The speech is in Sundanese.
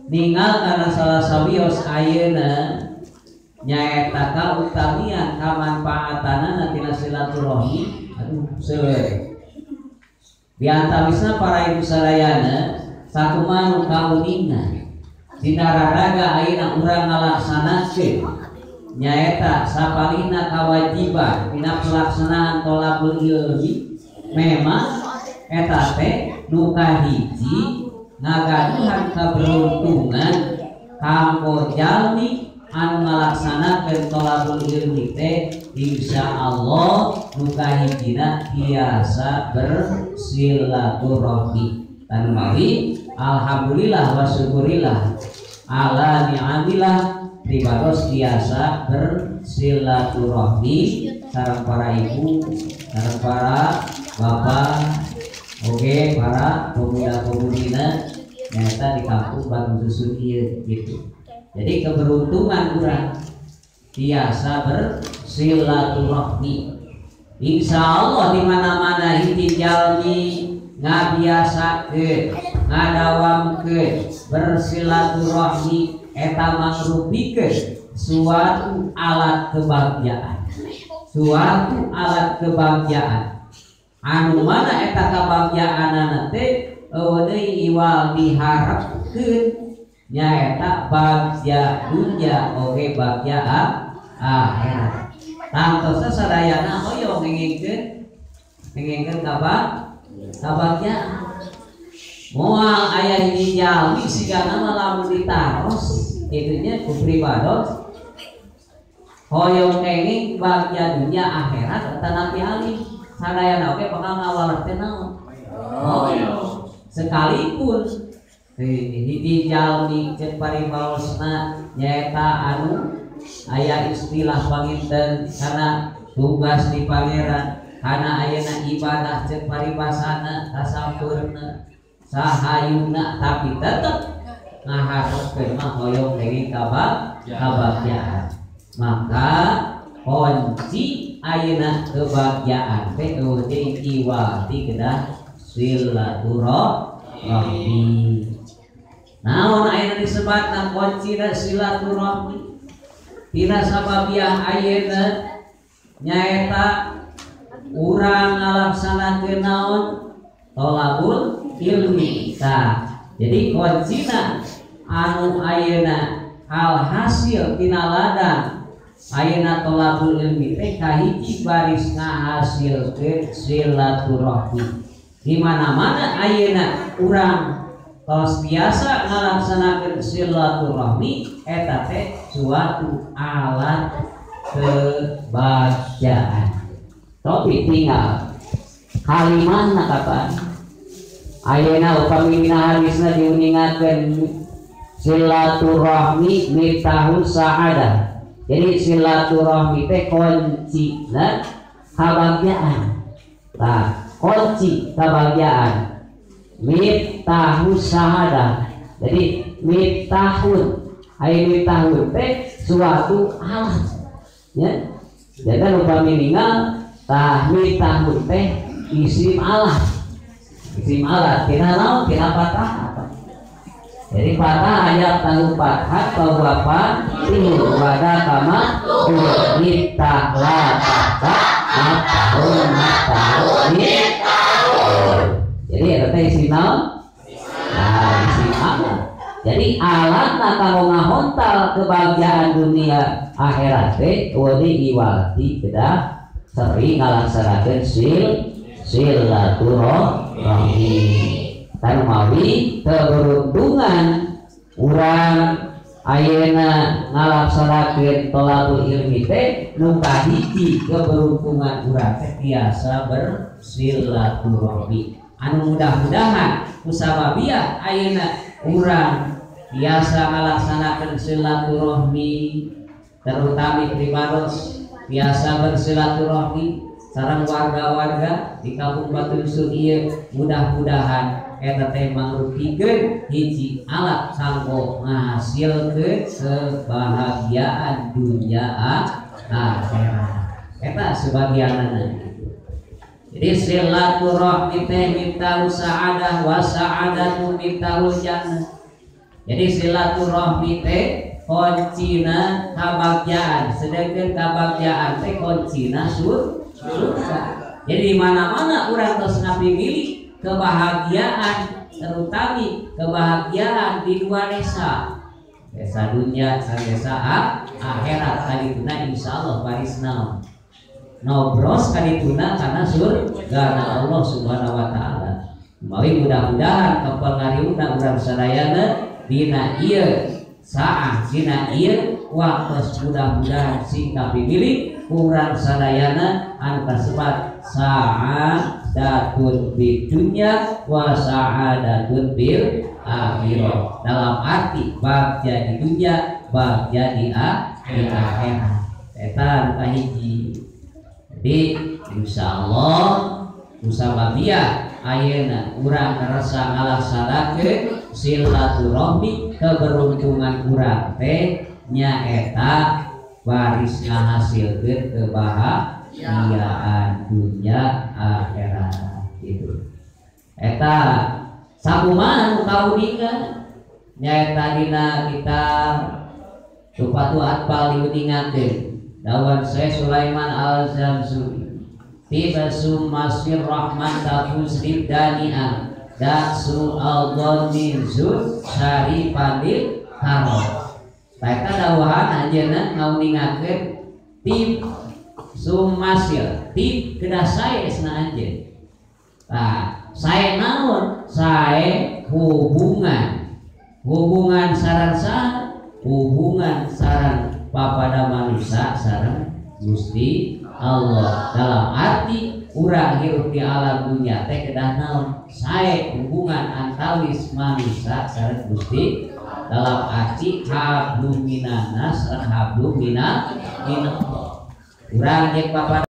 Ningal kana salah sawios ayeuna nyaeta kautamian kamanfaatanana tina silaturahmi aduh seueur. Di antawisna para ibu sadayana sakumaha nu kauninga dina raraga ayeuna urang ngalaksanakeun nyaeta sapalihna kawajiban dina pelaksanaan tolabul ilmi memang eta teh nu kahiji ngagaduhan keberuntungan kanggo jalmi anu ngalaksanakeun tolabul ilmi teh insyaallah nu kahijina biasa bersilaturahmi. Tanu mawi alhamdulillah wa syukurillah ala ni'amillah pribados biasa bersilaturahmi sareng para ibu, sareng para bapak, oke para pemuda-pemudina nyata di kampung Batu Susun ieu gitu. Jadi keberuntungan urang biasa bersilaturahmi. Insya Allah di mana-mana hiji jalmi ngabiasakeun, ngadawamkeun bersilaturahmi eta mangrupikeun suatu alat kebahagiaan. Suatu alat kebahagiaan. Anu mana eta kabahagiaanana teh eueuh deui iwal diharepkeun nyaeta bagja dunya oge bagja akhirat. Tangtosna sadayana hoyong ngengengkeun ngengengkeun kabahagiaan. Moal aya hiji jalmi sigana mah lamun ditaros kitu nya ku pribados hoyong kenging bagja dunya akhirat eta napi alim sadayana oge bakal ngawaler teh naon hoyong sekalipun hiji jalmi ceuk paribaosna nyaeta anu aya istilah panginten kana tugas di pangeran kana ayeuna ibadah ceuk paribasana kasampurna sahayuna tapi tetep ngaharepkeun mah hoyong kenging kabahagiaan. Maka kunci ayeuna kebahagiaan teh eueuh deui iwal ti kedah silaturahmi. Naon ayeuna disebatna kuncina silaturahmi? Tina sababiah ayeuna nyaeta urang ngalaksanakeun naon? Tolabul ilmi. Tah, jadi kuncina anu ayeuna alhasil tina ladang ayeuna tolabul ilmi teh kahiji baris ngahasilkeun silaturahmi. Di mana-mana ayeuna urang tos biasa ngalaksanakeun silaturahmi eta teh suatu alat kebahagiaan. Tapi tinggal kalimahna kapan ayeuna upami dina hadisna diuningakeun silaturahmi miftahus sa'adah. Jadi silaturahmi teh kuncina kabahagiaan. Tah, kunci kabahagiaan miftahus sa'adah. Jadi miftahun, aya miftahun teh suatu alat ya. Jadi upami ningal tah miftahun teh isim alat. Isim alat tina naon? Tina patah apa? Jadi patah ayat tahu patah bahwa tihur wada kama miftah la patah matahun matahun miftahun. Jadi eta teh isim naon? Nah, isim alat. Jadi alat kanggo ngahontal kebahagiaan dunia akhirat teh eueuh iwal ti kedah sering ngalaksanakeun silaturahmi. Tanu mawi keberuntungan urang ayeuna ngalaksanakeun tolabul ilmi teh nu kahiji keberuntungan urang teh biasa bersilaturahmi. Anu mudah-mudahan kusababiah ayeuna urang biasa ngalaksanakeun silaturahmi terutama pribados biasa bersilaturahmi sareng warga-warga di kampung Batu Dusun ieu mudah-mudahan eta teh mangrupikeun hiji alat kanggo ngahasilkeun kebahagiaan dunia akhirat. Eta sebagianana. Jadi silaturahmi teh miftahus sa'adah wa sa'adatu miftahul jannah. Jadi silaturahmi teh kuncina kabagjaan, sedangkan kabagjaan teh kuncina surga. Jadi di mana-mana urang tos ngapimilih kebahagiaan, terutama kebahagiaan di dua desa, desa dunia sareng desa akhirat. Kadituna insyaallah baris naon nobros kadituna karena surga Allah Subhanahu wa taala. Mawi mudah-mudahan kepengaruhna urang sadayana dina ieu saah, dina ieu waktu, mudah-mudahan sing kapimilih urang sadayana anu kasebat sa'adatun fid dunya wa sa'adatun fil akhirah, dalam arti bagja di dunia, bagja di akhirat. Eta anu kahiji. Jadi insyaallah musababiyah ayeuna urang ngerasa ngalaksanakeun silaturahmi, keberuntungan urang teh nyaeta baris ngahasilkeun kebahagiaan dunia akhirat gitu. Eta sakumaha nu kauningan nyaeta dina kitab Tuhfatul Athfal diuningakeun dawan Syekh Sulaiman Al-Zamzuri, tibasum masir rahman tafuz dani'an daksu al-dhanni zud syarifandil karo. Eta dawuhan anjeunna ngauningakeun tib sumasir tib kedah sae esna anjeun. Tah sae naon? Sae hubungan, hubungan sareng saha? Hubungan sareng papada manusia sareng Gusti Allah. Dalam arti urang hirup di alam dunia teh kedah naon? Sae hubungan antawis manusia sareng Gusti, dalam arti hablum minannas sareng hablum minallah. Urang jeung papada